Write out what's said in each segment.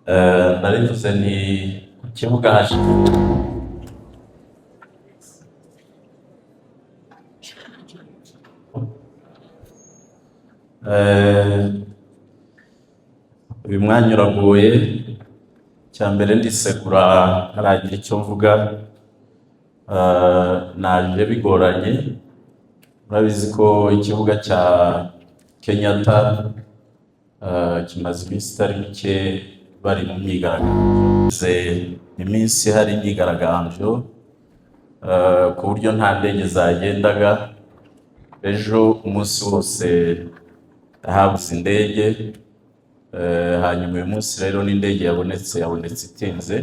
Narivuze ni ku kibuga hashize. Uyu mwanya uragoye. Icya mbere ndisegura ntaragira icyo mvuga. Naje bigoranye, murabizi ko ikibuga cya Kenyatta kimaze iminsi itari mike bari mu myigaragambyo. Iminsi hari imyigaragambyo ku buryo nta ndege zagendaga. Ejo umunsi wose habuze indege, hanyuma uyu munsi rero n'indege yabonetse, yabonetse itinze.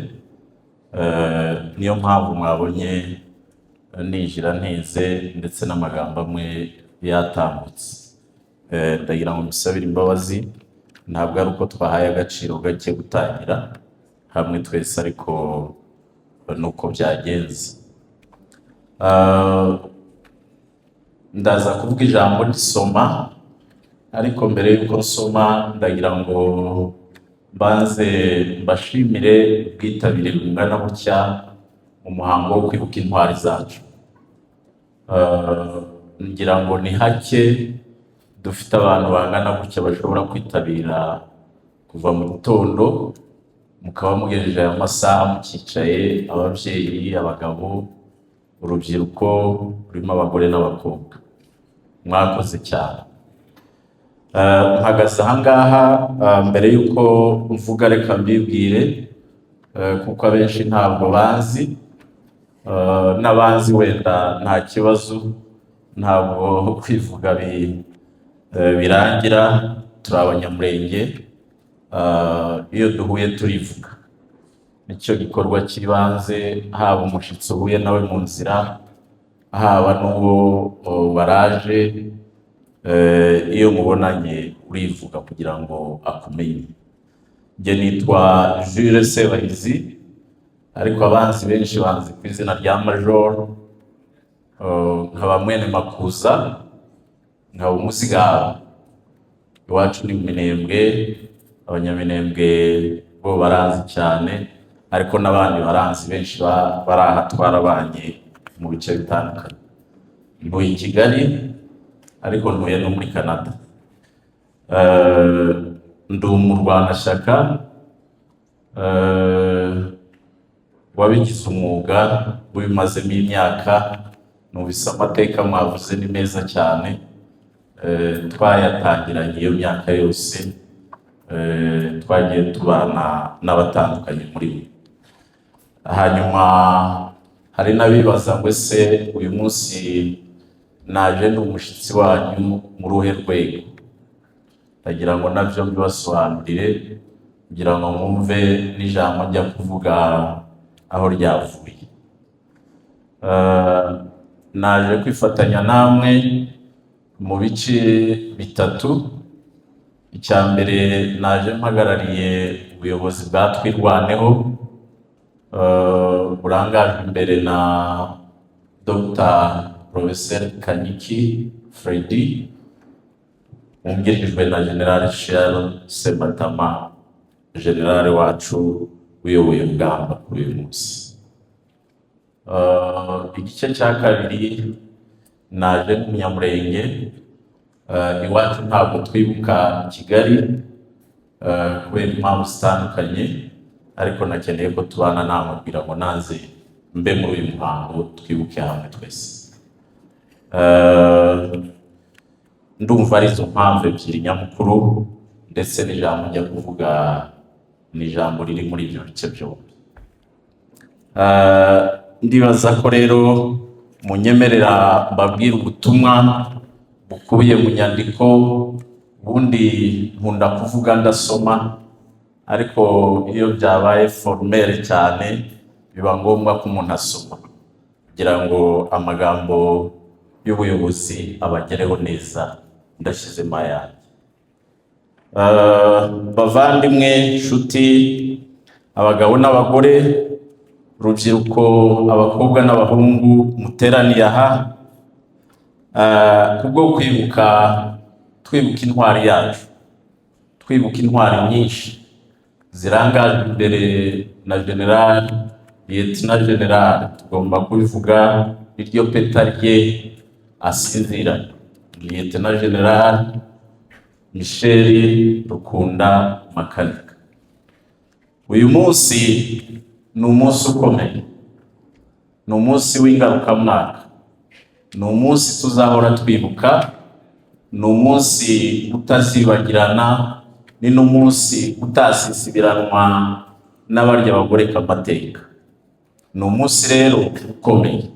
Niyo mpamvu mwabonye ninjira ntinze, ndetse n'amagambo amwe yatambutse. Ndagira ngo musabire imbabazi, ntabwo ari uko twahaye agaciro gake gutangira hamwe twese, ariko nuko byagenze. Ndaza kuvuga ijambo ndisoma, ariko mbere y'uko nsoma ndagira ngo mbanze mbashimire ubwitabire bungana gutya mu muhango wo kwibuka intwari zacu. Ngira ngo ni hake dufite abantu bangana gutya bashobora kwitabira kuva mu gitondo, mukaba mugejeje aya masaha mukicaye, ababyeyi, abagabo, urubyiruko rurimo abagore n'abakobwa. Mwakoze cyane. Mpagaze ahangaha, mbere y'uko mvuga reka mbibwire, kuko abenshi ntabwo banzi, n'abanzi wenda nta kibazo, ntabwo kwivuga birangira. Turi Abanyamurenge, iyo duhuye turivuga, nicyo gikorwa cy'ibanze, haba umushyitsi uhuye nawe mu nzira, haba n'uwo baraje, iyo mubonanye urivuga kugira ngo akumenye. Njye nitwa Jules Sebahizi, ariko abanzi benshi banzi ku izina rya Major, nkaba mwene Makuza, nkaba Umuzigaba. Iwacu ni mu Minembwe, Abanyaminembwe bo baranzi cyane, ariko n'abandi baranzi benshi bari aha twarabanye mu bice bitandukanye. Ntuye i Kigali, ariko ntuye no muri Canada. Ndi umurwanashyaka wabigize umwuga, ubimazemo imyaka. Numvise amateka mwavuze ni meza cyane. Twayatangiranye iyo myaka yose, twagiye tubana n'abatandukanye muri bo. Hanyuma hari n'abibaza ngo ese uyu munsi naje ndi umushyitsi wanyu muri uruhe rwego? Ndagira ngo nabyo mbibasobanurire kugira ngo mwumve n'ijambo njya kuvuga aho ryavuye. Naje kwifatanya namwe mu bice bitatu. Icya mbere, naje mpagarariye ubuyobozi bwa Twirwaneho, burangajwe imbere na Dr Professeur Kanyiki Freddy, wungirijwe na General Charles Sematama, general wacu uyoboye urugamba kuri uyu munsi. Igice cya kabiri, naje nk'Umunyamurenge. Iwacu ntabwo twibuka Kigali kubera impamvu zitandukanye, ariko nakeneye ko tubana namwe kugira ngo nanze mbe muri uyu muhango, twibuke hamwe twese. Ndumva ari izo mpamvu ebyiri nyamukuru, ndetse n'ijambo njya kuvuga ni ijambo riri muri ibyo bice byombi. Ndibaza ko rero munyemerera mbabwira ubutumwa bukubiye mu nyandiko. Ubundi nkunda kuvuga ndasoma, ariko iyo byabaye formel cyane biba ngombwa ko umuntu asoma kugira ngo amagambo y'ubuyobozi abagereho neza. Ndashyizemo ayanjye. Bavandimwe, nshuti, abagabo n'abagore, urubyiruko, abakobwa n'abahungu muteraniye aha kubwo kwibuka, twibuka intwari yacu, twibuka intwari nyinshi Zirangajwe imbere na General, Lieutenant General, tugomba kubivuga, iryo peta rye asinziranye, Lieutenant General Michel Rukunda Makanika. Uyu munsi ni umunsi ukomeye, ni umunsi w'ingarukamwaka, ni umunsi tuzahora twibuka, ni umunsi utazibagirana, ni n'umunsi utasisibiranwa n'abarya bagoreka amateka. Ni umunsi rero ukomeye,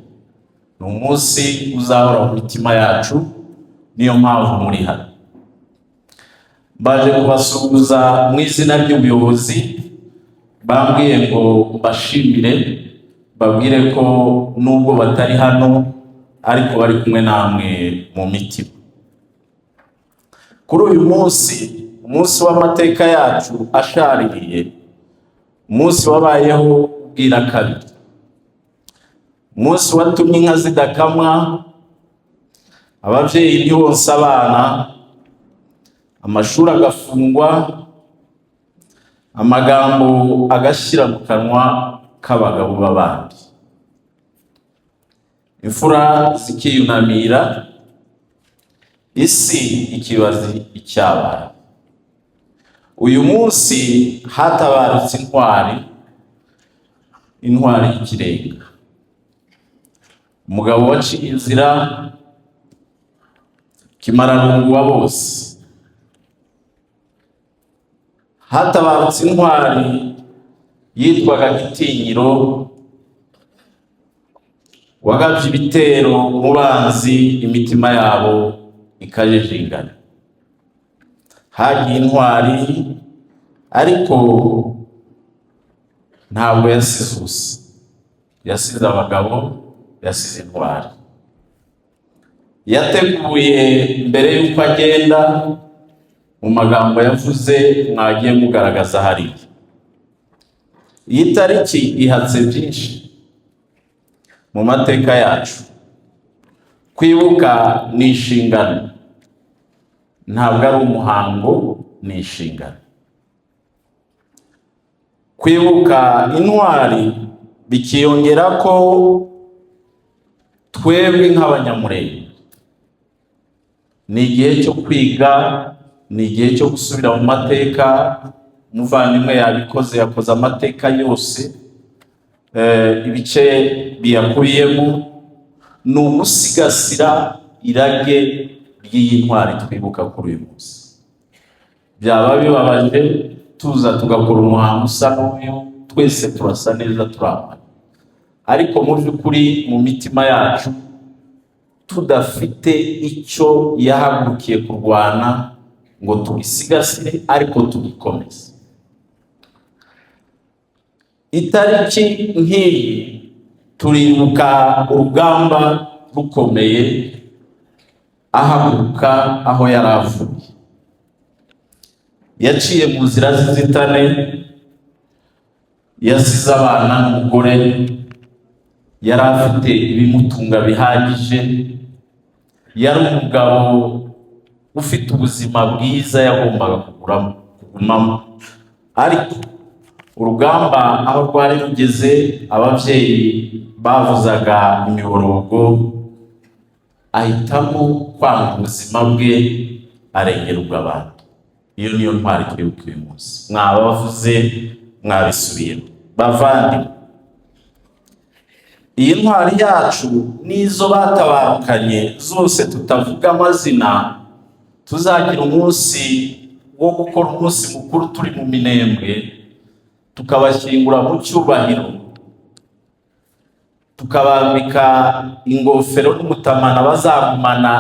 ni umunsi uzahora mu mitima yacu, niyo mpamvu muri hano. Baje kubasuhuza mu izina ry'ubuyobozi, bambwiye ngo mbashimire, babwire ko nubwo batari hano ariko bari kumwe namwe mu mitima. Kuri uyu munsi, umunsi w'amateka yacu ashaririye, umunsi wabayeho ubwira kabiri, umunsi watumye inka zidakamwa, ababyeyi ntibonse abana, amashuri agafungwa, amagambo agashyira mu kanwa k'abagabo b'abandi, imfura zikiyunamira, isi ikibaza icyabaye. Uyu munsi hatabarutse intwari, intwari y'ikirenga, umugabo waciye inzira, kimararungu wa bose. Hatabarutse intwari yitwaga Gitinyiro, wagabye ibitero mu banzi, imitima yabo ikajijingana. Hagiye intwari, ariko ntabwo yasize ubusa, yasize abagabo, yasize intwari. Yateguye mbere y'uko agenda, mu magambo yavuze mwagiye mugaragaza hariya. Iyi tariki ihatse byinshi mu mateka yacu. Kwibuka ni inshingano, ntabwo ari umuhango, ni inshingano. Kwibuka intwari bikiyongera ko twebwe nk'Abanyamurenge ni igihe cyo kwiga, ni igihe cyo gusubira mu mateka. Umuvandimwe yabikoze, yakoze amateka yose, ibice biyakubiyemo. Ni ugusigasira irage ry'iyi ntwari twibuka kuri uyu munsi. Byaba bibabaje tuza tugakora umuhango usa n'uyu, twese turasa neza, turambaye, ariko mu by'ukuri mu mitima yacu tudafite icyo yahagurukiye kurwana ngo tugisigasire ariko tugikomeze. Itariki nk'iyi turibuka urugamba rukomeye, ahaguruka aho yari avuye, yaciye mu nzira z'inzitane, yasize abana n'umugore, yari afite ibimutunga bihagije, yari umugabo ufite ubuzima bwiza yagombaga kugumamo, ariko urugamba aho rwari rugeze, ababyeyi bavuzaga imiborogo, ahitamo kwanga ubuzima bwe, arengera ubw'abandi. Iyo niyo ntwari twibuka uyu munsi. Mwabavuze, mwabisubiyemo. Bavandimwe, iyi ntwari yacu n'izo batabarukanye zose tutavuga amazina, tuzagira umunsi wo gukora umunsi mukuru turi mu Minembwe, tukabashyingura mu cyubahiro, tukabambika ingofero n'umutamana bazagumana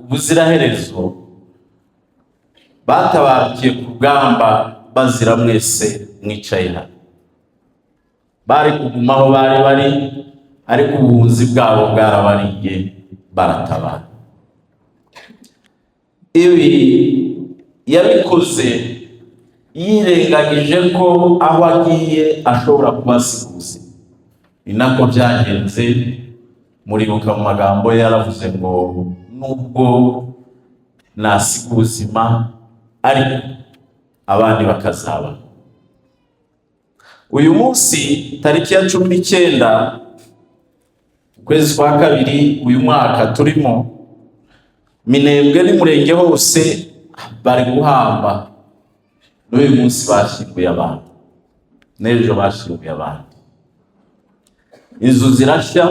ubuziraherezo. Batabarukiye ku rugamba bazira mwese mwicaye hano. Bari kuguma aho bari bari, ariko ubuhunzi bwabo bwarabariye, baratabara. Ibi yabikoze yirengagije ko aho agiye ashobora kubasiga ubuzima. Ni nako byagenze. Muribuka mu magambo ye yaravuze ngo: "Nubwo nasiga ubuzima, ariko abandi bakazaba." Uyu munsi tariki ya 19 ukwezi kwa kabiri uyu mwaka turimo, Minembwe n'Umurenge hose bari guhamba. N'uyu munsi bashyinguye abantu, n'ejo bashyinguye abandi. Inzu zirashya,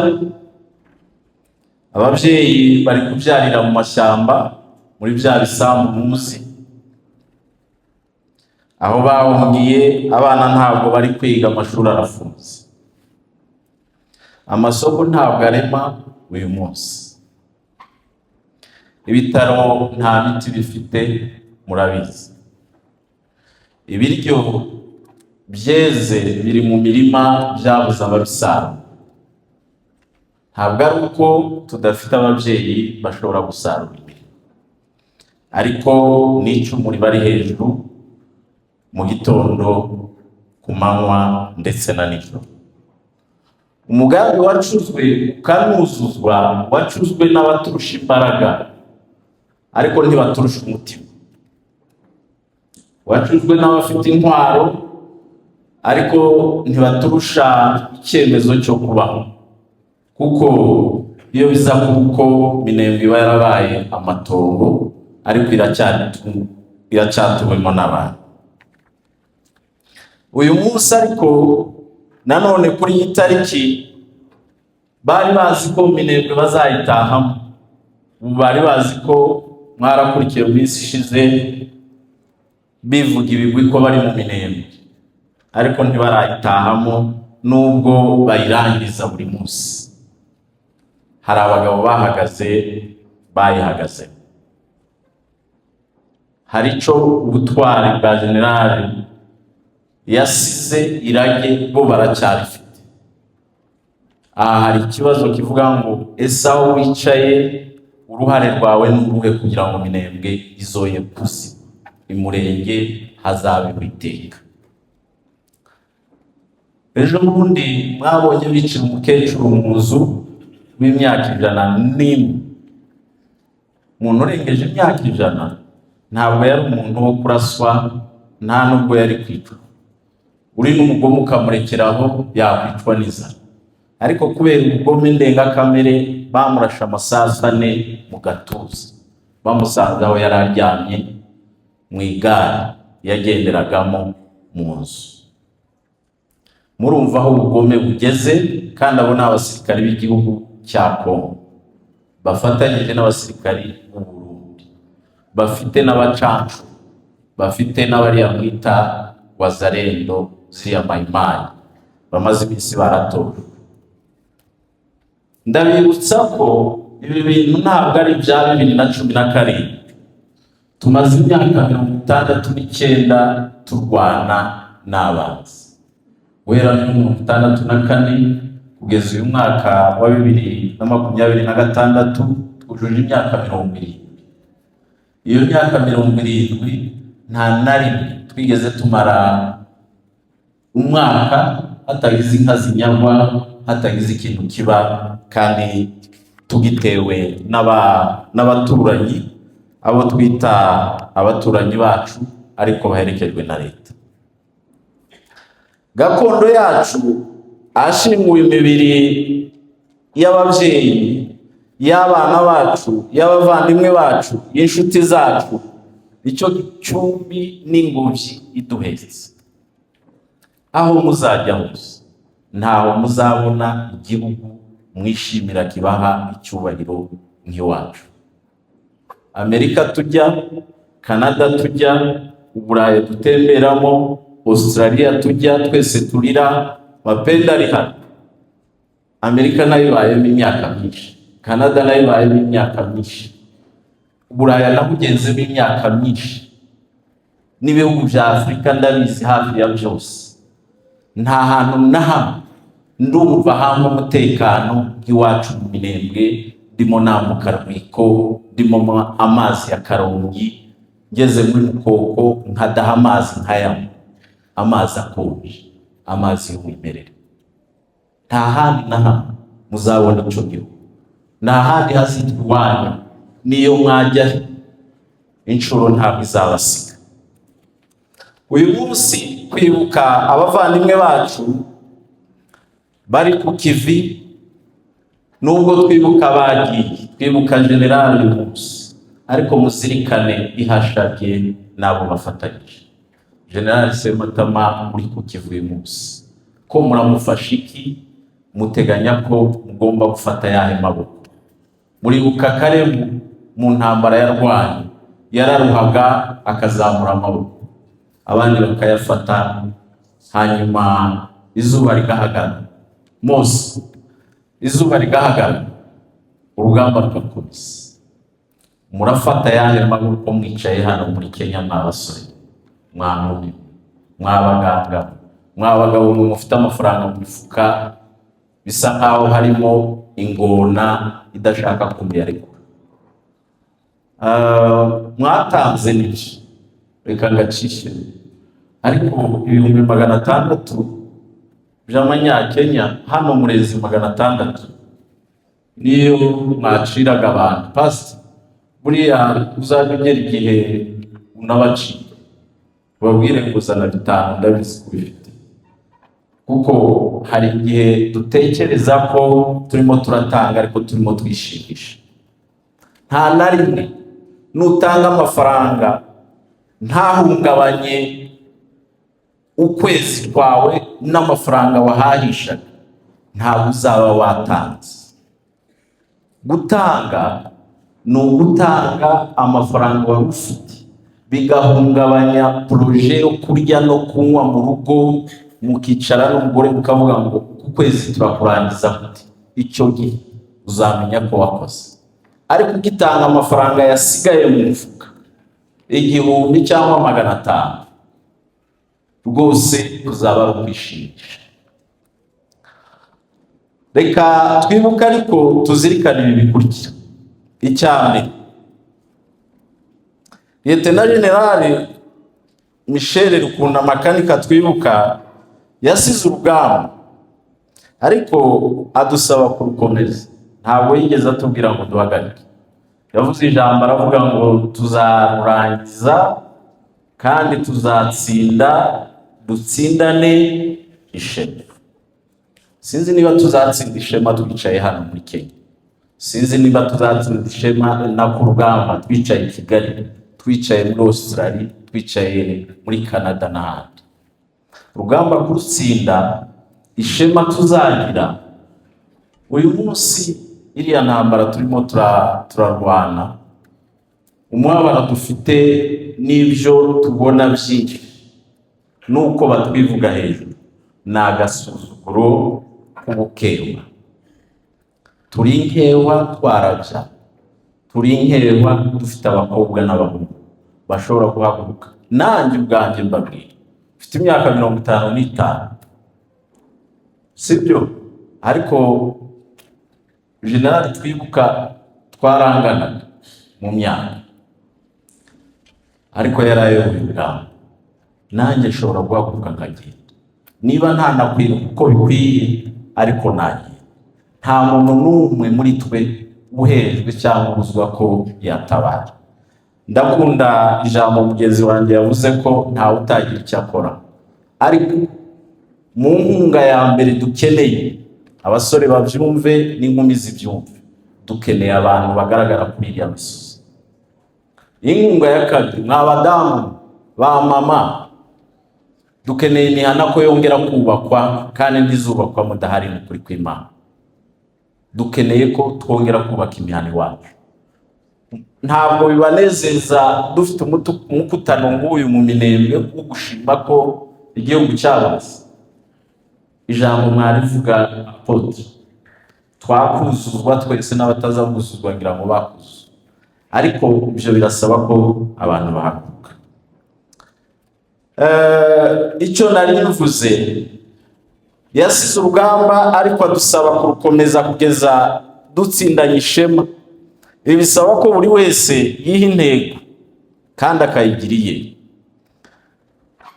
ababyeyi bari kubyarira mu mashyamba, muri bya bisambu muzi aho bahungiye. Abana ntabwo bari kwiga, amashuri arafunze, amasoko ntabwo arema uyu munsi, ibitaro nta miti bifite, murabizi. Ibiryo byeze biri mu mirima, byabuze ababisarura. Ntabwo ari uko tudafite ababyeyi bashobora gusarura imirima, ariko n'icumu riba ari hejuru mu gitondo, ku manywa ndetse na nijoro. Umugambi wacuzwe ukanuzuzwa, wacuzwe n'abaturusha imbaraga ariko ntibaturusha umutima, wacuzwe n'abafite intwaro ariko ntibaturusha icyemezo cyo kubaho, kuko iyo biza kuko Minembwe iba yarabaye amatongo, ariko iracyatuwemo n'abantu uyu munsi. Ariko nanone kuri iyi tariki bari bazi ko Minembwe bazayitahamo. Ubu bari bazi ko mwarakurikiye mu minsi ishize bivuga ibigwi ko bari mu Minembwe, ariko ntibarayitahamo nubwo bayirangiza buri munsi. Hari abagabo bahagaze, bayihagaze. Hari ico ubutwari bwa generali yasize irage, bo baracyarifite. Aha hari ikibazo kivuga ngo: ese aho wicaye uruhare rwawe ni uruhe kugira ngo Minembwe izoye kuzima, Imurenge hazabeho iteka? Ejo bundi mwabonye bicira umukecuru mu nzu w'imyaka 101. Umuntu urengeje imyaka 100 ntabwo yari umuntu wo kuraswa, nta nubwo yari kwicwa. Uri n'umugome ukamurekeraho yakwicwa n'inzara, ariko kubera ubugome ndengakamere bamurashe amasasu ane mu gatuza, bamusanze aho yari aryamye mu igare yagenderagamo mu nzu. Murumva aho ubugome bugeze. Kandi abo ni abasirikari b'igihugu cya Kongo bafatanyije n'abasirikari b'u Burundi, bafite n'abacancu, bafite n'abariya mwita Wazalendo, ziriya Mayimayi bamaze iminsi baratojwe. Ndabibutsa ko ibi bintu ntabwo ari ibya 2017. Tumaze imyaka 69 turwana n'abanzi, guhera muri 64 kugeza uyu mwaka wa 2026, twujuje imyaka 70. Iyo myaka 70 nta na rimwe twigeze tumara umwaka hatagize inka zinyagwa, hatagize ikintu kiba, kandi tugitewe n'abaturanyi, abo twita abaturanyi bacu ariko baherekejwe na leta. Gakondo yacu, ahashinguwe imibiri y'ababyeyi, y'abana bacu, y'abavandimwe bacu, y'inshuti zacu, icyo gicumbi n'ingobyi iduhetse. Aho muzajya hose ntaho muzabona igihugu mwishimira kibaha icyubahiro nk'iwacu. Amerika tujya, Canada tujya, Uburayi dutemberamo, Australia tujya, twese turira. Mapenda ari hano, Amerika nayo ibayemo imyaka myinshi, Canada nayo ibayemo imyaka myinshi, Uburaya nabugenzemo imyaka myinshi, n'ibihugu bya Afurika ndabizi hafi ya byose. Nta hantu na hamwe ndumva hamwe umutekano nk'iwacu mu Minembwe. Ndimo nambuka Rwiko, ndimo amazi ya Karongi, ngeze muri Mukoko nkadaha amazi nkayanywa, amazi akonje, amazi y'umwimerere. Nta handi na hamwe muzabona icyo gihugu, nta handi hazitwa iwanyu. Niyo mwajya inshuro ntabwo izabasiga. Uyu munsi Kwibuka abavandimwe bacu bari ku kivi, nubwo twibuka bagiye, twibuka generali uyu munsi, ariko muzirikane ihashabye n'abo bafatanyije. Generali Sematama uri ku kivi uyu munsi, ko muramufasha iki? Muteganya ko mugomba gufata yahe maboko? Muribuka Karebu mu ntambara yarwanye, yararuhaga akazamura amaboko, abandi bakayafata, hanyuma izuba rigahagarara. Mose, izuba rigahagarara, urugamba rugakomeza. Murafata yahe maboko mwicaye hano muri Kenya, mwa basore, mwa nkumi, mwa baganga, mwa bagabo mwe mufite amafaranga mu mifuka, bisa nkaho harimo ingona idashaka kuyarekura? Mwatanze nibyo, reka ngacishe, ariko 600,000 by'amanyakenya hano murezi 600 niyo mwaciraga abantu. Pasi buriya uzajya ugera igihe unabacira, ubabwire ngo zana 5, ndabizi ko ubifite, kuko hari igihe dutekereza ko turimo turatanga ariko turimo twishimisha. Nta na rimwe nutanga amafaranga ntahungabanye ukwezi kwawe n'amafaranga wahahishaga, ntabwo uzaba watanze. Gutanga ni ugutanga amafaranga wari ufite bigahungabanya projet yo kurya no kunywa mu rugo, mukicara n'umugore mukavuga ngo uku kwezi turakurangiza gute? Icyo gihe uzamenya ko wakoze. Ariko ugitanga amafaranga yasigaye mu mufuka, 1000 cyangwa 500, rwose uzaba ari ukwishimisha. Reka twibuke ariko tuzirikane ibi bikurikira. Icya mbere, Liyetena Generali Michel Rukunda Makanika twibuka yasize urugamba, ariko adusaba kurukomeza. Ntabwo yigeze atubwira ngo duhagarike. Yavuze ijambo, aravuga ngo tuzarurangiza kandi tuzatsinda, dutsindane ishema. Sinzi niba tuzatsinda ishema twicaye hano muri Kenya, sinzi niba tuzatsinda ishema na ku rugamba twicaye i Kigali, twicaye muri Australia, twicaye muri Canada n'ahandi. Urugamba kurutsinda, ishema tuzagira. Uyu munsi iriya ntambara turimo turarwana, umubabaro dufite n'ibyo tubona byinshi nuko batwivuga hejuru, ni agasuzuguro k'ubukewa. Turi inkewa twarabya, turi inkewa dufite abakobwa n'abahungu bashobora guhaguruka. Nanjye ubwanjye mbabwira, mfite imyaka 55, sibyo? Ariko generali twibuka twaranganaga mu myaka, ariko yari ayoboye urugamba. Nanjye nshobora guhaguruka nkagenda, niba ntanakwiruka uko bikwiye, ariko nagenda. Nta muntu n'umwe muri twe uhejwe cyangwa ubuzwa ko yatabara. Ndakunda ijambo mugenzi wanjye yavuze ko ntawe utagira icyo akora, ariko mu nkunga ya mbere dukeneye, abasore babyumve n'inkumi zibyumve, dukeneye abantu bagaragara kuri iriya misozi. Inkunga ya kabiri, mwa badamu ba mama, dukeneye imihana ko yongera kubakwa, kandi ntizubakwa mudahari. Ni ukuri kw'Imana, dukeneye ko twongera kubaka imihana iwacu. Ntabwo bibanezeza dufite umukutano nk'uyu mu Minembwe wo gushima ko igihugu cyabaze? Ijambo mwarivuga, apôtre, twakuzuzwa twese n'abataza kuzuzwa, ngira ngo bakuzuzwa, ariko ibyo birasaba ko abantu bahaguruka. Icyo nari mvuze, yasize urugamba ariko adusaba kurukomeza kugeza dutsindanye ishema. Ibi bisaba ko buri wese yiha intego kandi akayigira iye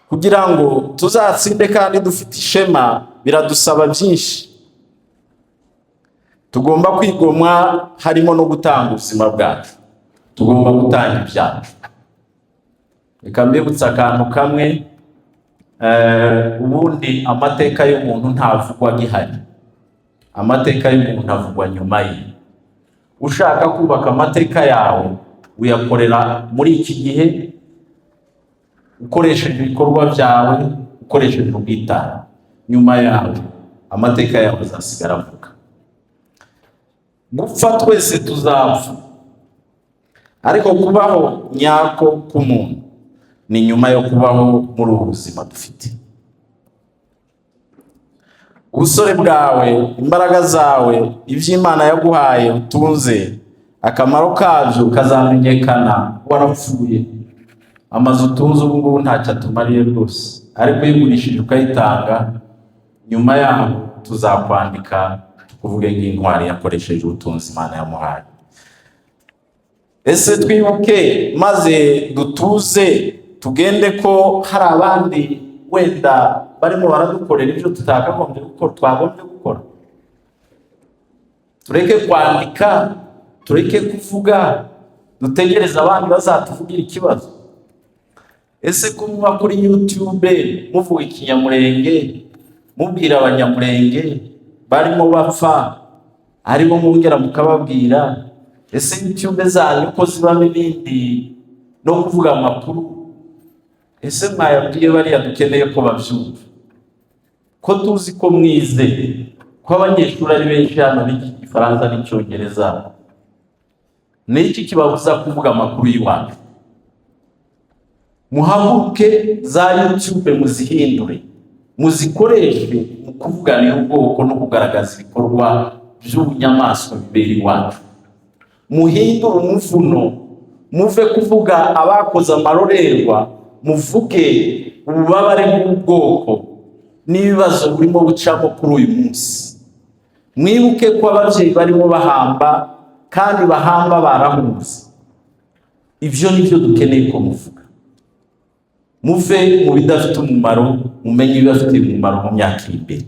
kugira ngo tuzatsinde kandi dufite ishema. Biradusaba byinshi tugomba kwigomwa, harimo no gutanga ubuzima bwacu. Tugomba gutanga ibyacu. Reka mbibutse akantu kamwe. Ubundi amateka y'umuntu ntavugwa agihari, amateka y'umuntu avugwa nyuma ye. Ushaka kubaka amateka yawe, uyakorera muri iki gihe, ukoresheje ibikorwa byawe, ukoresheje ubwitange. Nyuma yawe amateka yawe azasigara avuga. Gupfa twese tuzapfa, ariko kubaho nyako k'umuntu ni nyuma yo kubaho muri ubu buzima dufite. Ubusore bwawe, imbaraga zawe, ibyo Imana yaguhaye utunze, akamaro kabyo kazamenyekana warapfuye. Amazu utunze ubu ngubu ntacyo atumariye rwose, ariko iyo ugurishije ukayitanga, nyuma yaho tuzakwandika tukuvuge nk'intwari yakoresheje ubutunzi Imana yamuhaye. Ese twibuke maze dutuze, tugende, ko hari abandi wenda barimo baradukorera ibyo tutakagombye gukora, twagombye gukora? Tureke kwandika, tureke kuvuga, dutegereze abandi bazatuvugira ikibazo? Ese ko muba kuri YouTube muvuga Ikinyamurenge, mubwira Abanyamurenge barimo bapfa, aribo mwongera mukababwira? Ese YouTube zanyu ko zibamo ibindi no kuvuga amakuru, ese mwayabwiye bariya dukeneye ko babyumva? Ko tuzi ko mwize, ko abanyeshuri ari benshi hano biga Igifaransa n'Icyongereza, ni iki kibabuza kuvuga amakuru y'iwacu? Muhaguruke, za YouTube muzihindure, muzikoreshe mu kuvuganira ubwoko no kugaragaza ibikorwa by'ubunyamaswa bibera iwacu. Muhindure umuvuno, muve kuvuga abakoze amarorerwa, muvuge ububabare bw'ubwoko n'ibibazo burimo bucamo kuri uyu munsi. Mwibuke ko ababyeyi barimo bahamba, kandi bahamba barahunze. Ibyo ni byo dukeneye ko muvuga. Muve mu bidafite umumaro, mumenye ibibafitiye umumaro mu myaka iri imbere.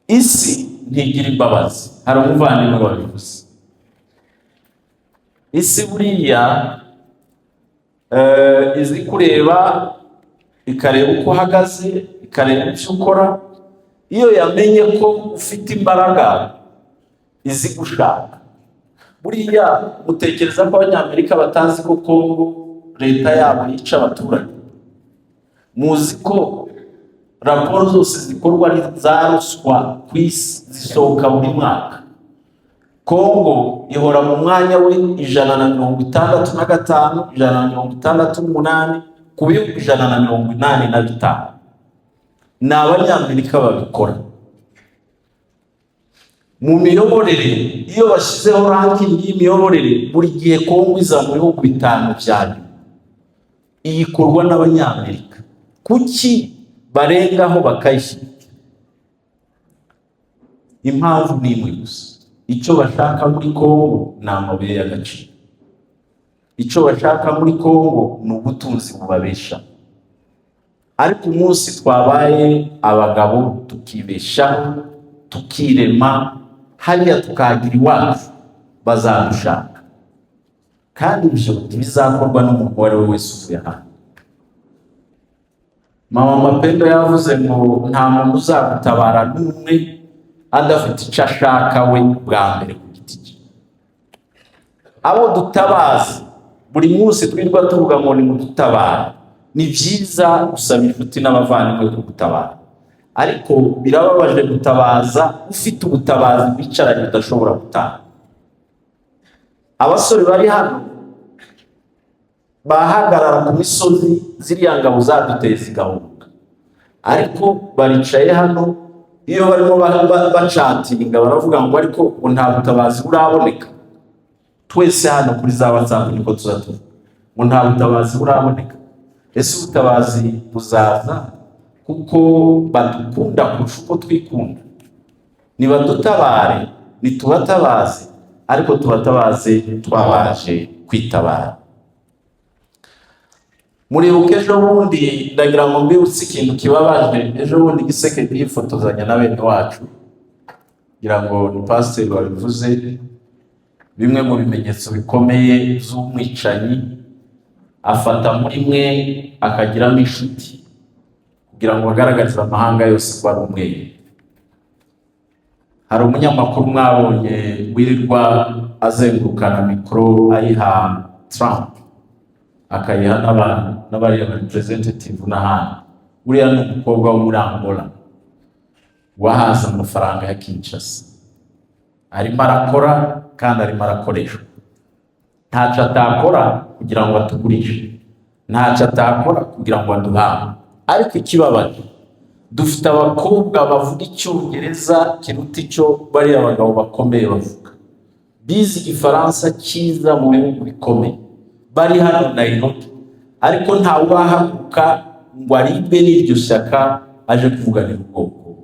Isi ntigira imbabazi. Hari umuvandimwe wabivuze. Isi buriya izi kureba, ikareba uko uhagaze, ikareba ibyo ukora. Iyo yamenye ko ufite imbaraga, izi gushaka. Buriya mutekereza ko Abanyamerika batazi ko Kongo leta yabo yica abaturage? Muzi ko raporo zose zikorwa ari za ruswa ku isi zisohoka buri mwaka, Kongo ihora mu mwanya we 165, 168 ku bihugu 185? Ni Abanyamerika babikora. Mu miyoborere, iyo bashyizeho ranking y'imiyoborere, buri gihe Kongo iza mu bihugu bitanu bya nyuma. Iyi ikorwa n'Abanyamerika. Kuki barengaho bakayishyigikira? Impamvu ni imwe gusa: icyo bashaka muri Kongo ni amabuye y'agaciro, icyo bashaka muri Kongo ni ubutunzi bubabesha. Ariko umunsi twabaye abagabo, tukibeshaho, tukirema hariya, tukahagira iwacu, bazadushaka. Kandi ibyo ntibizakorwa n'umuntu uwo ari we wese uvuye ahandi. Mama Mapendo yavuze ngo nta muntu uzagutabara n'umwe adafite icyo ashaka we bwa mbere ku giti cye. Abo dutabaza buri munsi, twirirwa tuvuga ngo nimudutabare, ni byiza gusaba inshuti n'abavandimwe kugutabara, ariko birababaje gutabaza ufite ubutabazi wicaranye udashobora gutanga. Abasore bari hano bahagarara ku misozi, ziriya ngabo zaduteye zigahunga, ariko baricaye hano. Iyo barimo bacatinga, baravuga ngo ariko ngo nta butabazi buraboneka. Twese hano kuri za WhatsApp niko tuza tuvuga ngo nta butabazi buraboneka. Ese ubutabazi buzaza kuko badukunda kurusha uko twikunda? Nibadutabare, nitubatabaze, ariko tubatabaze twabanje kwitabara. Muribuka ejo bundi, ndagira ngo mbibutse ikintu kibabaje. Ejo bundi Gisekedi yifotozanya na bene wacu, ngira ngo ni pasiteri wabivuze. Bimwe mu bimenyetso bikomeye z'umwicanyi, afata muri mwe akagiramo inshuti. Kugira ngo bagaragarize amahanga yose ko ari umweru. Hari umunyamakuru mwabonye wirirwa azengurukana mikoro, ayiha Trump, akayiha n'abantu n'abariya ba representative n'ahandi. Uriya ni umukobwa wo muri Angola wahaze amafaranga ya Kinshasa. Arimo arakora kandi arimo arakoreshwa. Ntacyo atakora kugira ngo atugurishe, ntacyo atakora kugira ngo aduhahe. Ariko ikibabaje, dufite abakobwa bavuga Icyongereza kiruta icyo bariya bagabo bakomeye bavuga, bize Igifaransa cyiza mu bihugu bikomeye, bari hano Nairobi, ariko ntawe urahaguruka ngo aribwe n'iryo shyaka aje kuvuganira ubwoko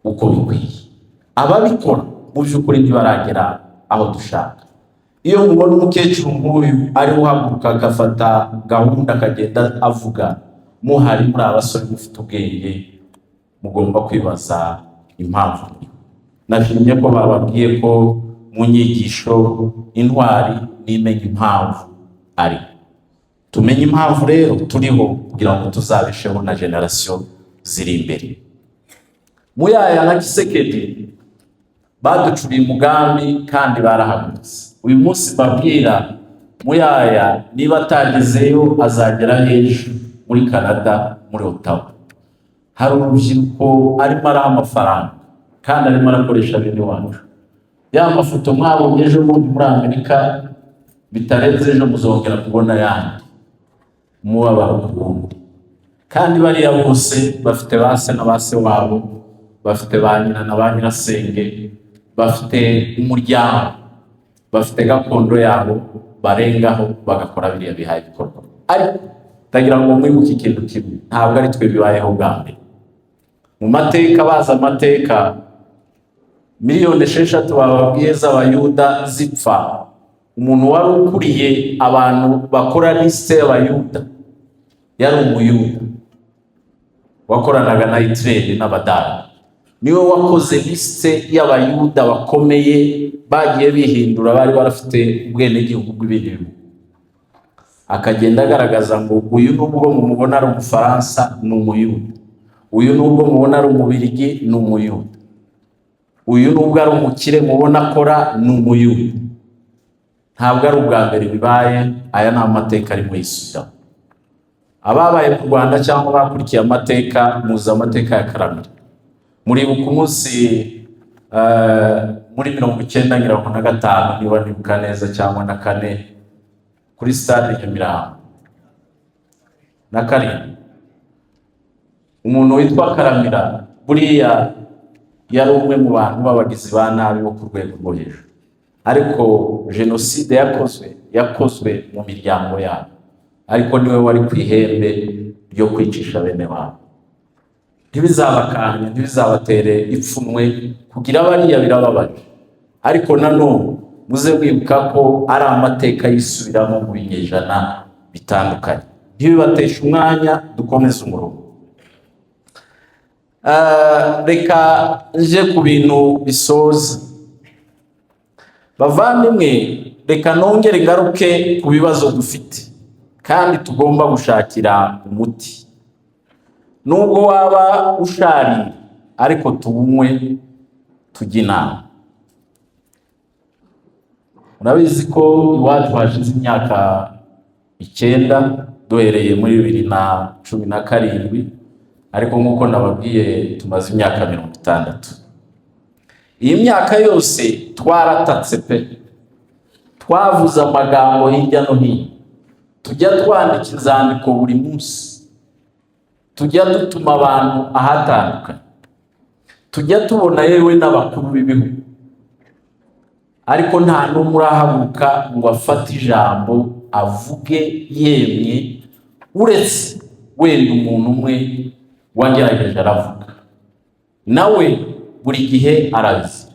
uko bikwiye. Ababikora mu by'ukuri ntibaragera aho dushaka. Iyo mubona umukecuru nk'uyu ariwe uhaguruka agafata gahunda akagenda avuga, muhari muri abasore mufite ubwenge, mugomba kwibaza impamvu. Nashimye ko bababwiye ko mu nyigisho intwari nimenya impamvu ari. Tumenye impamvu rero turiho kugira ngo tuzabesheho na génération ziri imbere. Muyaya na Tshisekedi baducuriye umugambi kandi barahagurutse. Uyu munsi mbabwira, Muyaya niba atagezeyo azagera hejuru muri Canada, muri Ottawa. Hari urubyiruko arimo araha amafaranga kandi arimo arakoresha bene wacu. Ya mafoto mwabonye ejo bundi muri Amerika, bitarenze ejo muzongera kubona ayandi umubabaro ku wundi. Kandi bariya bose bafite ba se na ba se wabo, bafite ba nyina na ba nyirasenge, bafite umuryango, bafite gakondo yabo barengaho bagakora biriya bihaye ibikorwa. Ariko ndagira ngo mwibuke ikintu kimwe: ntabwo ari twe bibayeho bwa mbere mu mateka. Bazi amateka, miliyoni 6 bababwiye z'Abayuda zipfa, umuntu wari ukuriye abantu bakora liste y'Abayuda yari Umuyuda wakoranaga na Hitler n'Abadage. Niwe wakoze liste y'Abayuda bakomeye bagiye bihindura, bari barafite ubwenegihugu bw'ibindi bihugu, akagenda agaragaza ngo uyu nubwo mumubona ari Umufaransa ni Umuyuda, uyu nubwo mubona ari Umubirigi ni Umuyuda, uyu nubwo ari umukire mubona akora ni Umuyuda. Ntabwo ari ubwa mbere bibaye, aya ni amateka arimo yisubiramo. Ababaye mu Rwanda cyangwa bakurikiye amateka, muzi amateka ya Karamira. Muribuka umunsi muri 95, niba nibuka neza, cyangwa na kane, kuri stade Nyamirambo na karindwi, umuntu witwa Karamira buriya yari umwe mu bantu b'abagizi ba nabi bo ku rwego rwo hejuru, ariko jenoside yakozwe mu miryango yabo, ariko niwe wari ku ihembe ryo kwicisha bene wabo. Ntibizabakanye, ntibizabatere ipfunwe kugira bariya, birababaje, ariko nanone muze mwibuka ko ari amateka yisubiramo mu binyejana bitandukanye. Ntibibateshe umwanya, dukomeze umurongo. Reka nje ku bintu bisoza. Bavandimwe, reka nongere ngaruke ku bibazo dufite kandi tugomba gushakira umuti. Nubwo waba usharira, ariko tuwunywe, tujye inama. Murabizi ko iwacu hashize imyaka 9, duhereye muri 2017, ariko nk'uko nababwiye tumaze imyaka 60. Iyi myaka yose twaratatse pe, twavuze amagambo hirya no hino, tujya twandika inzandiko buri munsi, tujya dutuma abantu ahatandukanye, tujya tubona yewe n'abakuru b'ibihugu, ariko nta n'umwe urahaguruka ngo afate ijambo avuge yemye, uretse wenda umuntu umwe wagerageje aravuga, nawe buri gihe arabizi.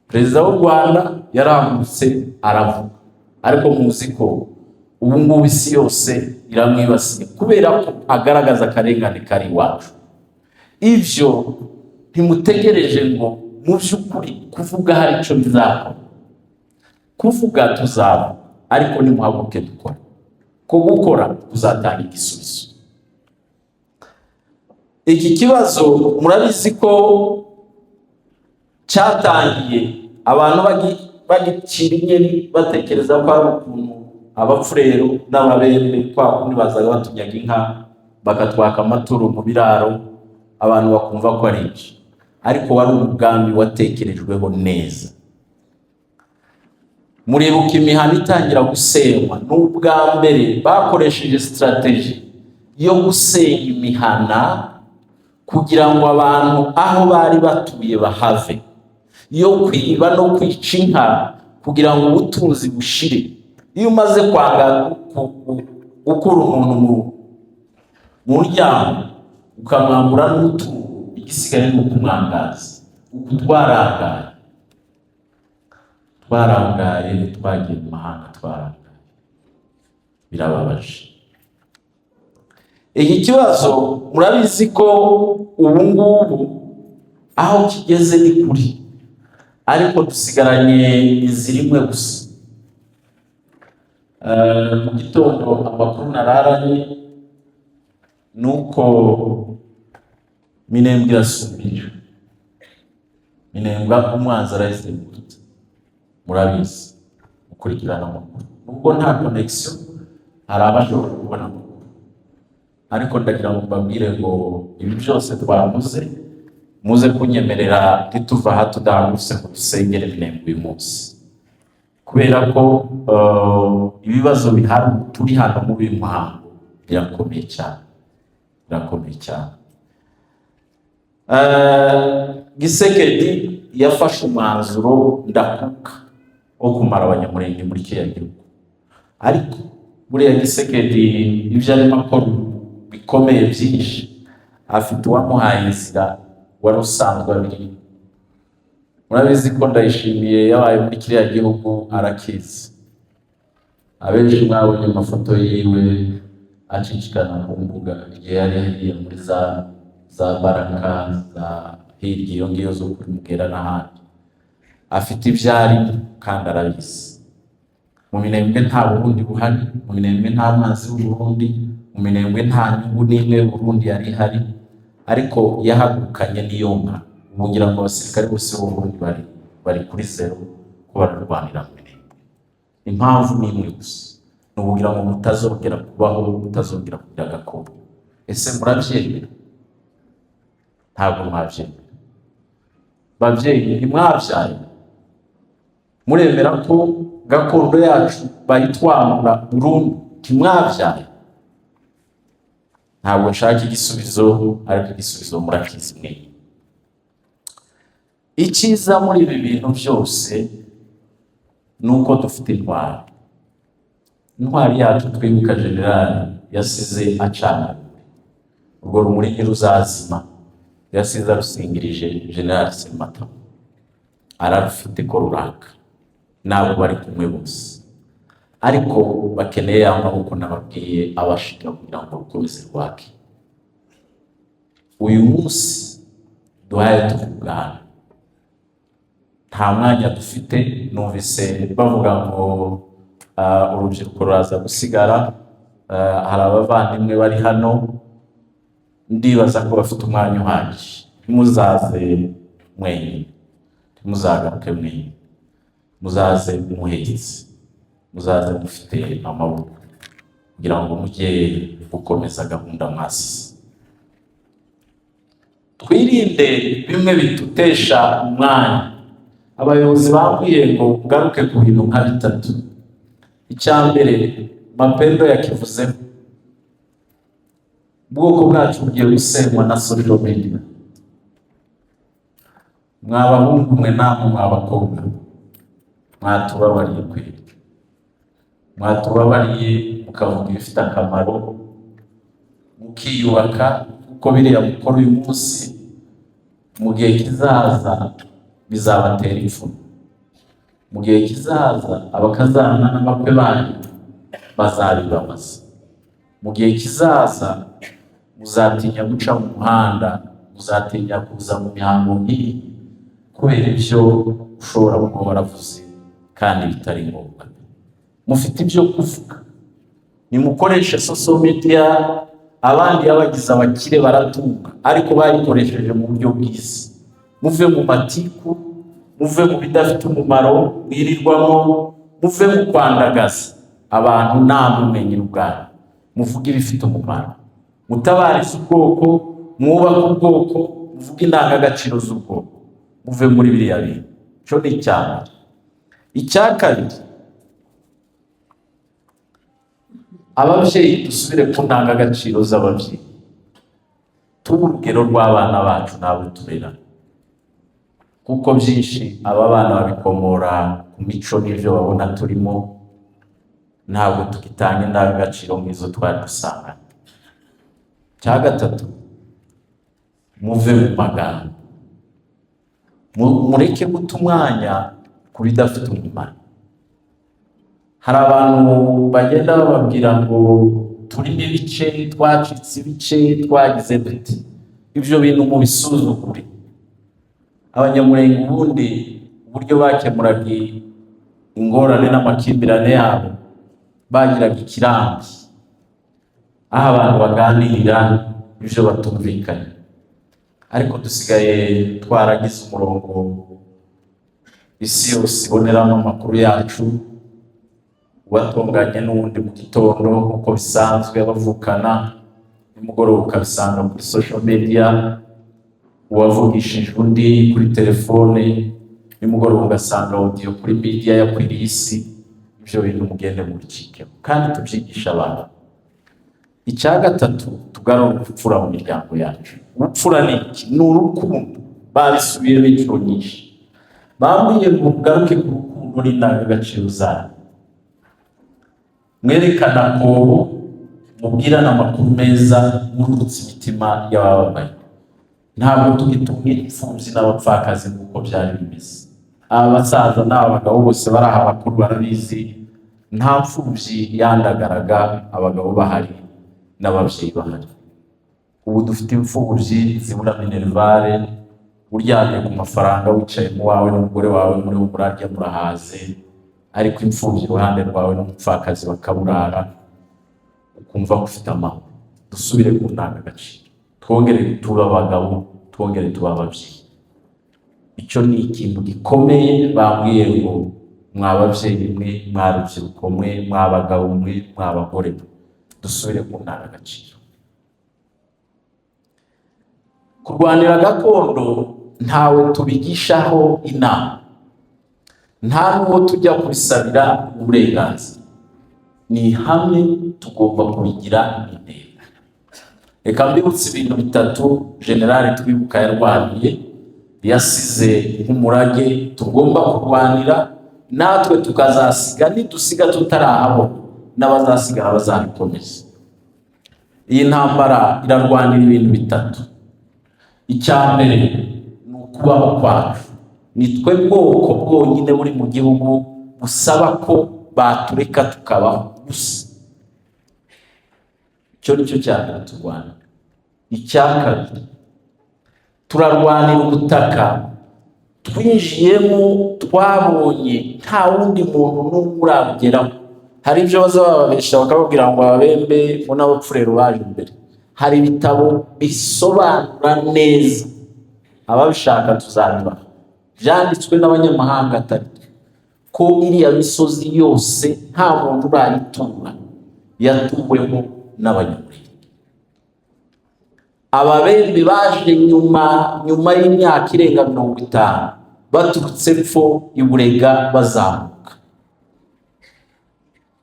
Perezida w'u Rwanda yarahagurutse aravuga, ariko muzi ko ubu ngubu isi yose iramwibasiye kubera ko agaragaza akarengane kari iwacu. Ibyo ntimutegereje ngo mu by'ukuri kuvuga hari icyo bizakora. Kuvuga tuzaba, ariko nimuhaguruke dukora, ko gukora kuzatanga igisubizo. Iki kibazo murabizi ko cyatangiye abantu bagicira inyeri, batekereza ko ari ukuntu Abapfurero n'Ababembe kwa kundi bazaga batunyaga inka, bakatwaka amaturo mu biraro, abantu bakumva ko ari ibyo. Ariko wari umugambi watekerejweho neza. Muribuka imihanda itangira gusenywa, n'ubwa mbere bakoresheje strategy yo gusenya imihana kugira ngo abantu aho bari batuye bahave, yo kwiba no kwica inka kugira ngo ubutunzi bushire. Iyo umaze kwanga gukura umuntu mu muryango, ukamwambura n'umutungo, igisigaye ni ukumwangaza. Uku twarangaye, twarangaye, twagiye mu mahanga, twarangaye, birababaje. Iki kibazo murabizi ko ubu ngubu aho kigeze ni kuri, ariko dusigaranye inzira imwe gusa. Mu gitondo amakuru nararanye ni uko Minembwe irasumbira. Minembwe umwanzi arayizengurutse, murabizi, gukurikirana amakuru. Nubwo nta connection, hari abashobora kubona amakuru, ariko ndagira ngo mbabwire ngo ibi byose twavuze, muze kunyemerera ntituva aha tudahagurutse ngo dusengere Minembwe uyu munsi, kubera ko ibibazo bihari turi hano muri uyu muhango birakomeye cyane, birakomeye cyane. Gisekedi yafashe umwanzuro ndakuka wo kumara Abanyamurenge muri kiriya gihugu. Ariko buriya Gisekedi ibyo arimo akora bikomeye byinshi, afite uwamuhaye inzira wari usanzwe abirimo. Murabizi ko Ndayishimiye yabaye muri kiriya gihugu, arakizi. Abenshi mwabonye amafoto yiwe acicikana ku mbuga igihe yari yagiye muri za Baraka, za hirya iyo ngiyo zo kuri Mugera n'ahandi. Afite ibyo arimo kandi arabizi. Mu Minembwe nta Burundi buhari, mu Minembwe nta mwanzi w'Uburundi, mu Minembwe nta nyungu n'imwe y'Uburundi yari ihari, ariko yahagurukanye n'iyo nka. Ubu ngira ngo abasirikare bose b'Uburundi bari kuri zero ko bararwanira mu Minembwe. Impamvu ni imwe gusa, ni ukugira ngo mutazongera kubaho, mutazongera kugira gakondo. Ese murabyemera? Ntabwo mwabyemera. Babyeyi, ntimwabyaye? Muremera ko gakondo yacu bayitwambura burundu? Ntimwabyaye? Ntabwo nshaka igisubizo, ariko igisubizo murakizi mwe. Icyiza muri ibi bintu byose ni uko dufite intwari. Intwari yacu twibuka, generali, yasize acana urwo rumuri, ntiruzazima. Yasize arusingirije. Generali Sematama ararufite ko ruraka n'abo bari kumwe bose, ariko bakeneye ya maboko nababwiye abashinga kugira ngo rukomeze rwake. Uyu munsi duhaye tuvuga hano, nta mwanya dufite. Numvise bavuga ngo urubyiruko ruraza gusigara. Hari abavandimwe bari hano, ndibaza ko bafite umwanya uhagije. Ntimuzaze mwenyine, ntimuzagaruke mwenyine, muzaze muhetse, muzaze mufite amaboko kugira ngo mujye gukomeza gahunda mwasize. Twirinde bimwe bidutesha umwanya. Abayobozi bambwiye ngo ngaruke ku bintu nka bitatu. Icya mbere Mapendo yakivuzeho: ubwoko bwacu bugiye gusenywa na social media. Mwa bahungu mwe namwe mwa bakobwa, mwatubabariye kweri, mwatubabariye mukavuga ibifite akamaro, mukiyubaka, kuko biriya mukora uyu munsi, mu gihe kizaza bizabatera ipfunwe. Mu gihe kizaza abakazana n'abakwe banyu bazabibabaza. Mu gihe kizaza muzatinya guca mu muhanda, muzatinya kuza mu mihango nk'iyi kubera ibyo ushobora kuba waravuze kandi bitari ngombwa. Mufite ibyo kuvuga, nimukoreshe social media. Abandi yabagize abakire, baratunga, ariko bayikoresheje mu buryo bwiza. Muve mu matiku, muve mu bidafite umumaro mwirirwamo, muve mu kwandagaza abantu. Namwe mwenyine ubwanyu muvuge ibifite umumaro, mutabarize ubwoko, mwubake ubwoko, muvuge indangagaciro z'ubwoko. Muve muri biriya bintu. Icyo ni icya mbere. Icya kabiri, ababyeyi, dusubire ku ndangagaciro z'ababyeyi, tube urugero rw'abana bacu n'abo turera, kuko byinshi aba bana babikomora ku mico n'ibyo babona turimo. Ntabwo tugitanga indangagaciro nk'izo twari dusanganywe. Icya gatatu, muve mu magambo, mureke guta umwanya ku bidafite umumaro. Hari abantu bagenda bababwira ngo turimo ibice, twacitse ibice, twagize duti. Ibyo bintu mubisuzugure. Abanyamurenge ubundi uburyo bakemuraga ingorane n'amakimbirane yabo, bagiraga ikirambi aho abantu baganirira ibyo batumvikanye, ariko dusigaye twaragize umurongo isi yose iboneramo amakuru yacu. Uwatonganye n'uwundi mu gitondo nk'uko bisanzwe bavukana, nimugoroba ukabisanga kuri social media. Uwavugishije undi kuri telefone, nimugoroba ugasanga audio kuri media yakwiriye isi. Ibyo bintu mugende mubicikeho kandi tubyigisha abantu. Icya gatatu, tugarure ubupfura mu miryango yacu. Ubupfura ni iki? Ni urukundo. Babisubiyemo inshuro nyinshi, bambwiye ngo mugaruke ku rukundo n'indangagaciro zanyu, mwerekana ko mubwirana amakuru meza, mururutse imitima y'abababaye. Ntabwo tugitunga imfubyi n'abapfakazi nk'uko byari bimeze. Aba basaza n'aba bagabo bose bari aha bakuru barabizi, nta mfubyi yandagaraga abagabo bahari n'ababyeyi bahari. Ubu dufite imfubyi zibura minerval, uryamye ku mafaranga, wicaye mu wawe n'umugore wawe, muri murarya murahaze, ariko imfubyi iruhande rwawe n'umupfakazi bakaburara, ukumva ko ufite amahoro. Dusubire ku ndangagaciro, twongere tube abagabo, twongere tube ababyeyi. Icyo ni ikintu gikomeye. Bambwiye ngo mwa babyeyi mwe, mwa rubyiruko mwe, mwa bagabo mwe, mwa bagore mwe, dusubire ku ndangagaciro. Kurwanira gakondo ntawe tubigishaho inama, nta n'uwo tujya kubisabira uburenganzira. Ni ihame, tugomba kubigira intego. Reka mbibutse ibintu bitatu General Twibuka yarwaniye, yasize nk'umurage tugomba kurwanira natwe, tukazasiga, nidusiga tutarahabona, n'abazasigara bazabikomeza. Iyi ntambara irarwanira ibintu bitatu. Icya mbere ni ukubaho kwacu. Ni twe bwoko bwonyine buri mu gihugu busaba ko batureka tukabaho gusa. Icyo ni cyo cya mbere turwanira. Icya kabiri, turarwanira ubutaka twinjiyemo, twabonye nta wundi muntu n'umwe urabugeraho. Hari ibyo baza bababesha bakababwira ngo Ababembe ngo n'Abapfurero baje imbere. Hari ibitabo bisobanura neza, ababishaka tuzabibaha, byanditswe n'abanyamahanga atari twe, ko iriya misozi yose nta muntu urayitura, yatuwemo n'Abanyamurenge. Ababembe baje nyuma, nyuma y'imyaka irenga 50, baturutse epfo i Burega bazamuka.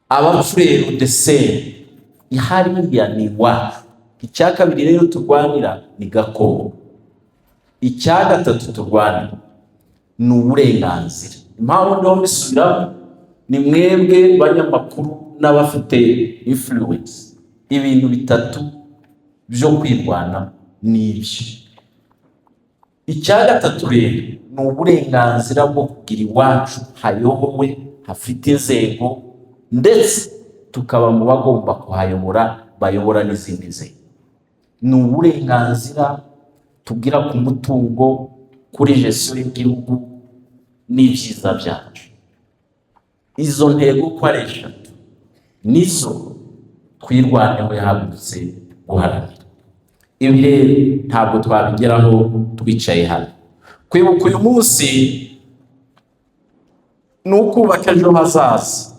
Abapfurero deseri hariya ni iwacu. Icya kabiri rero turwanira ni gakondo. Icya gatatu turwanira ni uburenganzira. Impamvu ndiho mbisubiramo ni mwebwe banyamakuru n'abafite influence. Ibintu bitatu byo kwirwanaho ni ibyo. Icya gatatu rero ni uburenganzira bwo kugira iwacu hayobowe, hafite inzego, ndetse tukaba mu bagomba kuhayobora, bayobora n'izindi nzego. Ni uburenganzira tugira ku mutungo, kuri gestion y'igihugu n'ibyiza byacu. Izo ntego uko ari eshatu nizo Twirwaneho yahagurutse. Guharanira ibi rero ntabwo twabigeraho twicaye hano. Kwibuka uyu munsi ni ukubaka ejo hazaza,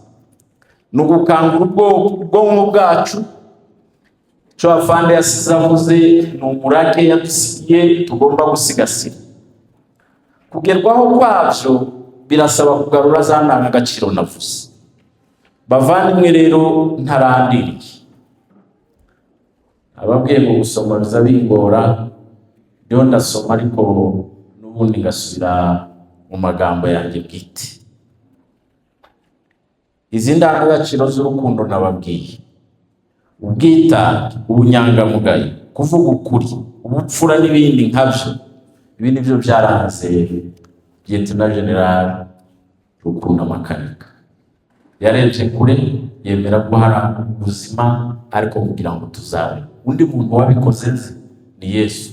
ni ugukangura ubwonko bwacu. Icyo afande yasize avuze ni umurage yadusigiye tugomba gusigasira. Kugerwaho kwabyo birasaba kugarura za ndangagaciro navuze. Bavandimwe rero, ntarandiriye, ababwiye ngo gusoma biza bingora, ndiho ndasoma ariko n'ubundi ngasubira mu magambo yanjye bwite. Izi ndangagaciro z'urukundo nababwiye, ubwitange, ubunyangamugayo, kuvuga ukuri, ubupfura n'ibindi nkabyo, ibi nibyo byaranze Lieutenant General Rukunda Makanika. Yarebye kure, yemera guhara ubuzima ariko kugira ngo tuzabe. Undi muntu wabikoze nzi ni Yesu.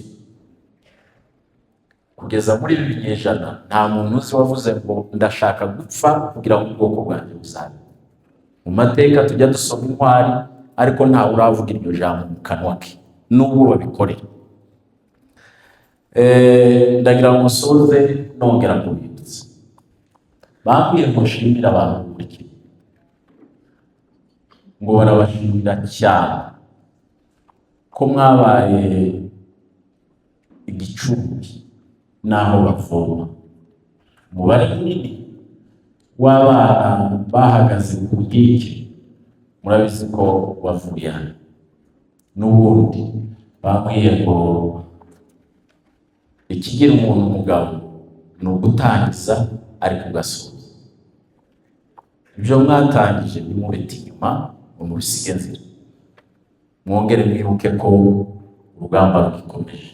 Kugeza muri ibi binyejana nta muntu uzi wavuze ngo ndashaka gupfa kugira ngo ubwoko bwanjye buzabe. Mu mateka tujya dusoma intwari, ariko ntawe uravuga iryo jambo mu kanwa ke n'ubwo babikorera. Ndagira ngo nsoze nongera kubibutsa. Bambwiye ngo nshimire abantu buri kimwe, ngo barabashimira cyane ko mwabaye igicumbi n'aho bavoma. Umubare munini w'abana bahagaze ku bwike, murabizi ko wavuye hano. N'ubundi bambwiye ngo ikigira umuntu umugabo ni ugutangiza ariko ugasoza. Ibyo mwatangije ntimubite inyuma ngo mubisige nzira. Mwongere mwibuke ko urugamba rugikomeje.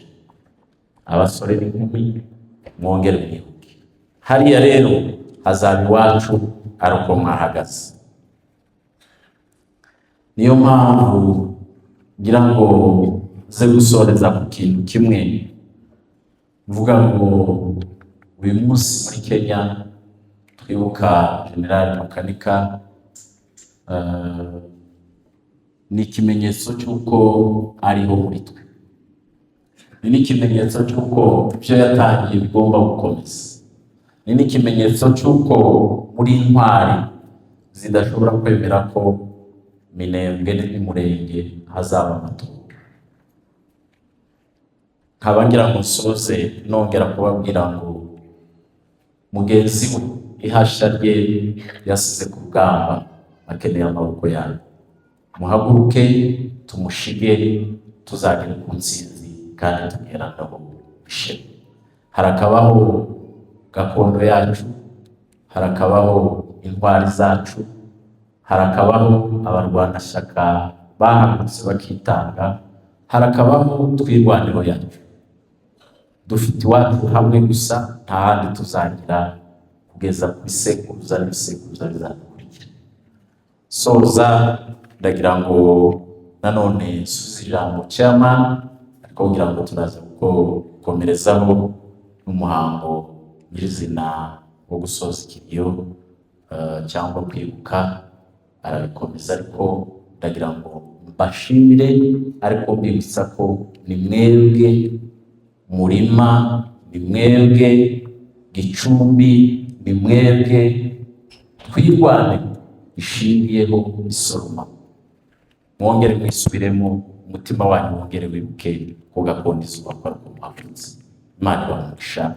Abasore n'inkumi, mwongere mwibuke hariya rero hazaba iwacu ari uko mwahagaze. Niyo mpamvu ngira ngo nze gusoreza ku kintu kimwe, mvuga ngo uyu munsi muri Kenya twibuka General Makanika, ni ikimenyetso cy'uko ariho muri twe, ni n'ikimenyetso cy'uko ibyo yatangiye bigomba gukomeza, ni n'ikimenyetso cy'uko muri intwari zidashobora kwemera ko Minembwe n'Umurenge hazaba amatora. Nkaba ngira ngo nsoze nongera kubabwira ngo mugenzi we, ihasha rye yasize ku rugamba, akeneye amaboko yanyu. Muhaguruke tumushige, tuzagere ku ntsinzi kandi tugeranaho ishema. Harakabaho gakondo yacu, harakabaho intwari zacu, harakabaho abarwanashyaka bahagurutse bakitanga, harakabaho Twirwaneho yacu. Dufite iwacu hamwe gusa, nta handi tuzagira kugeza ku bisekuruza n'ibisekuruza bizadukurikira. Soza, ndagira ngo nanone nsubize ijambo chairman, ariko ngira ngo turaza gukomerezaho n'umuhango nyirizina wo gusoza ikiriyo cyangwa kwibuka, arabikomeza. Ariko ndagira ngo mbashimire, ariko mbibutsa ko ni mwebwe murima, ni mwebwe gicumbi, ni mwebwe Twirwane ishingiyeho isoroma. Mwongere mwisubiremo, umutima wanyu wongere wibuke ko gakondo izubakwa ari uko mwavutse. Imana ibahe umugisha.